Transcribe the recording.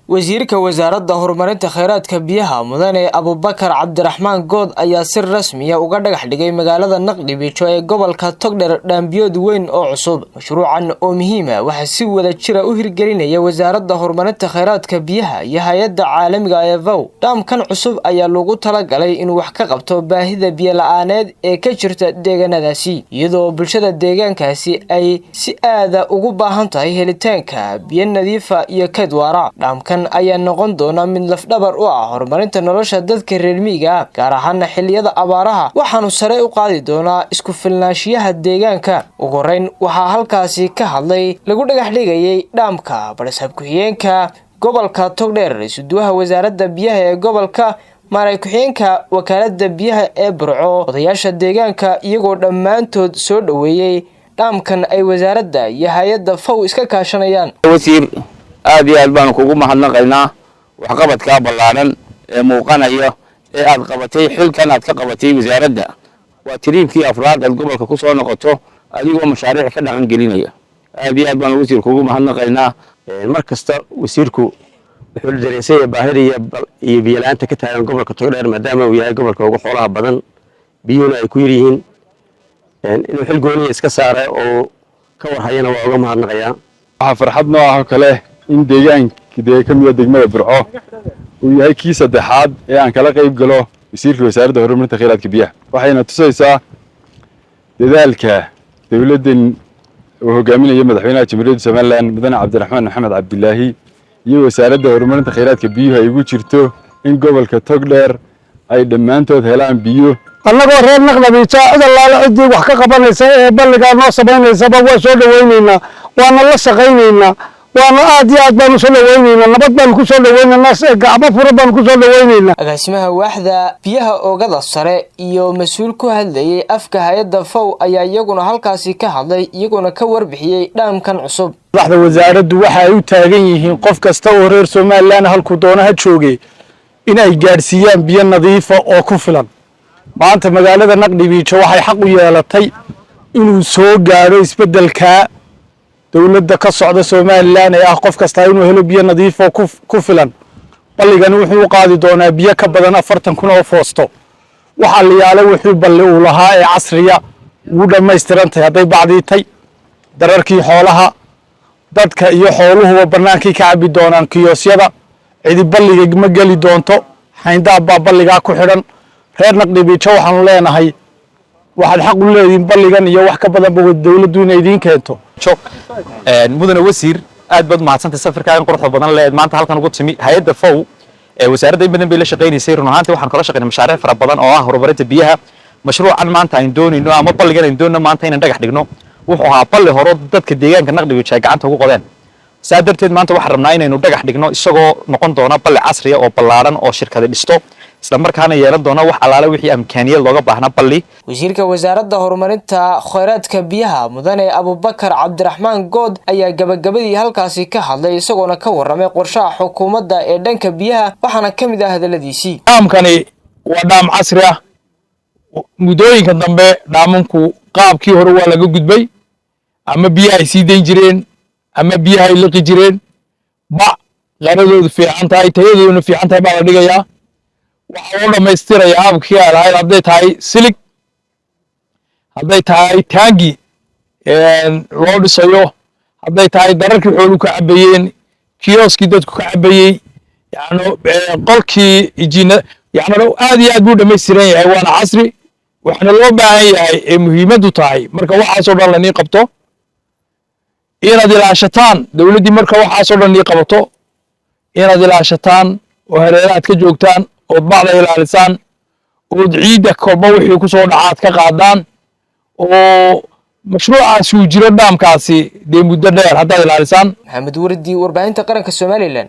Wasiirka Wasaaradda Horumarinta Kheyraadka Biyaha, Mudane Abubakar Cabdiraxmaan Good, ayaa si rasmiya uga dhagax dhigay magaalada Naqdhibijo ee gobolka Togdheer dhaambiyood weyn oo cusub. Mashruucan oo muhiima waxaa si wada jira u hirgelinaya Wasaaradda Horumarinta Kheyraadka Biyaha iyo hay-adda caalamiga ee FAO. Dhaamkan cusub ayaa loogu talagalay inuu wax ka qabto baahida biyo la-aaneed ee ka jirta deegaanadaasi, iyadoo bulshada deegaankaasi ay si aada ugu baahan tahay helitaanka biyo nadiifa iyo kayd waara. Dhaamkan ayaa noqon doona mid lafdhabar u ah horumarinta nolosha dadka reer miyiga ah, gaar ahaana xilliyada abaaraha, waxaanu sare u qaadi doonaa isku filnaanshiyaha deegaanka. Ugu horeyn waxaa halkaasi ka hadlay lagu dhagax dhigayay dhaamka barasaab ku-xigeenka gobolka Togdheer, isuduwaha wasaaradda biyaha ee gobolka, maaray ku-xigeenka wakaalada biyaha ee Burco, odayaasha deegaanka, iyagoo dhammaantood soo dhoweeyey dhaamkan ay wasaaradda iyo hay-adda FAO iska kaashanayaan. Wasiir, aad iyo aad baanu kugu mahadnaqaynaa waxqabadkaa ballaaran ee muuqanaya ee aad qabatay, xilkan aad ka qabatay wasaaradda. Waa tiriibkii afraad aad gobolka ku soo noqoto adigoo mashaariic ka dhaqan gelinaya. Aad iyo aad baanu, wasiir, kugu mahadnaqaynaa. Mar kasta wasiirku wuxuu la dareensanya baahida iyo biyo-la-aanta ka taagan gobolka Togdheer, maadaama uu yahay gobolka ugu xoolaha badan, biyuhuna ay ku yar yihiin. Inuu xil gooniya iska saara oo ka warhayana waa uga mahadnaqayaa. Waxaa farxad noo ah oo kale in deegaanka dee ka mida degmada Burco uu yahay kii saddexaad ee aan kala qayb galo wasiirka Wasaaradda Horumarinta Kheyraadka Biyaha. Waxayna tusaysaa dadaalka dowladdan uu hogaaminayo madaxweynaha Jamhuuriyadda Somaliland, Mudane Cabdiraxmaan Maxamed Cabdilaahi, iyo Wasaaradda Horumarinta Kheyraadka Biyuhu ay ugu jirto in gobolka Togdheer ay dhammaantood helaan biyo. Annagoo reer Naqdabiija, cid allaale ciddii wax ka qabanaysa ee balligaa noo samaynaysaba waa soo dhawaynaynaa, waana la shaqaynaynaa, waana aad iyo aad baanu soo dhawaynaynaa. Nabad baanu ku soo dhawaynaynaa, gacmo fura baanu ku soo dhawaynaynaa. Agaasimaha waaxda biyaha oogada sare iyo mas-uul ku hadlayay afka hay-adda FAO ayaa iyaguna halkaasi ka hadlay, iyaguna ka warbixiyey dhaamkan cusub. Madaxda wasaaraddu waxa ay u taagan yihiin qof kasta oo reer Somaliland, halkuu doono ha joogay, in ay gaadhsiiyaan biyo nadiifa oo ku filan. Maanta magaalada Naqdhibiijo waxay xaq u yeelatay inuu soo gaadho isbeddelka dowladda ka socda Somaliland ee ah qof kastaa inuu helo biyo nadiifoo ku filan. Balligani wuxuu u qaadi doonaa biyo ka badan 40,000 oo foosto. Waxaa la yaala wuxuu balli uu lahaa ee casriya ugu dhammaystiran tahay, hadday bacdiitay dararkii xoolaha, dadka iyo xooluhuba bannaankay ka cabbi doonaan kiyoosyada. Cidi balliga ma geli doonto, xayndaab baa balligaa ku xidhan. Reer Naqdhibiijo waxaanu leenahay, waxaad xaq u leedihiin balligan iyo wax ka badanba dowladdu inay idiin keento. Mudane wasiir, aad baad umahadsantay safarkaagan quruxda badan leed maanta halkan ugu timi. Hay-adda FAO ee wasaaradda in badan bay la shaqaynaysay. Run ahaantii waxaan kala shaqaynay mashaariic fara badan oo ah horumarinta biyaha. Mashruucan maanta aynu doonayno ama balligan aynu doonayno maanta inaan dhagax dhigno wuxuu ahaa balli horo dadka deegaanka Naqdhibiijo ay gacanta ugu qodeen. Saa darteed maanta waxaan rabnaa inaynu dhagax dhigno isagoo noqon doona balli casriya oo ballaaran oo shirkada dhisto, isla markaana yeelan doona wax allaale wixii amkaaniyad looga baahnaa balli. Wasiirka Wasaaradda Horumarinta Kheyraadka Biyaha, Mudane Abubakar Cabdiraxmaan Good, ayaa gabagabadii halkaasi ka hadlay, isagoona ka warramay qorshaha xukuumadda ee dhanka biyaha, waxaana ka mid ah hadaladiisii. Dhaamkani waa dhaam casri ah. Muddooyinka dambe dhaamanku qaabkii hore waa laga gudbay, ama biyaha ay sii dayn jireen ama biyaha ay liqi jireen. Bac qaradoodu fiican tahay, tayadooduna fiican tahay baa la dhigayaa. Waxaa loo dhammaystirayaa habkii ay lahayd, hadday tahay silig, hadday tahay taangi loo dhisayo, hadday tahay dararkii xooluhu ka cabayeen, kiyooskii dadku ka cabayey, yani qolkii ijina, yani aad iyo aad buu dhammaystiran yahay, waana casri. Waxaana loo baahan yahay ee muhiimaddu tahay, marka waxaasoo dhan lanii qabto, inaad ilaashataan. Dowladdii marka waxaasoo dhan nii qabato, inaad ilaashataan oo hareeraad ka joogtaan, ood bacda ilaalisaan, ood ciidda kolba wixii ku soo dhaca aad ka qaadaan, oo mashruucaasi uu jiro dhaamkaasi dee muddo dheer haddaad ilaalisaan. Maxamed Wardi, warbaahinta qaranka Somaliland.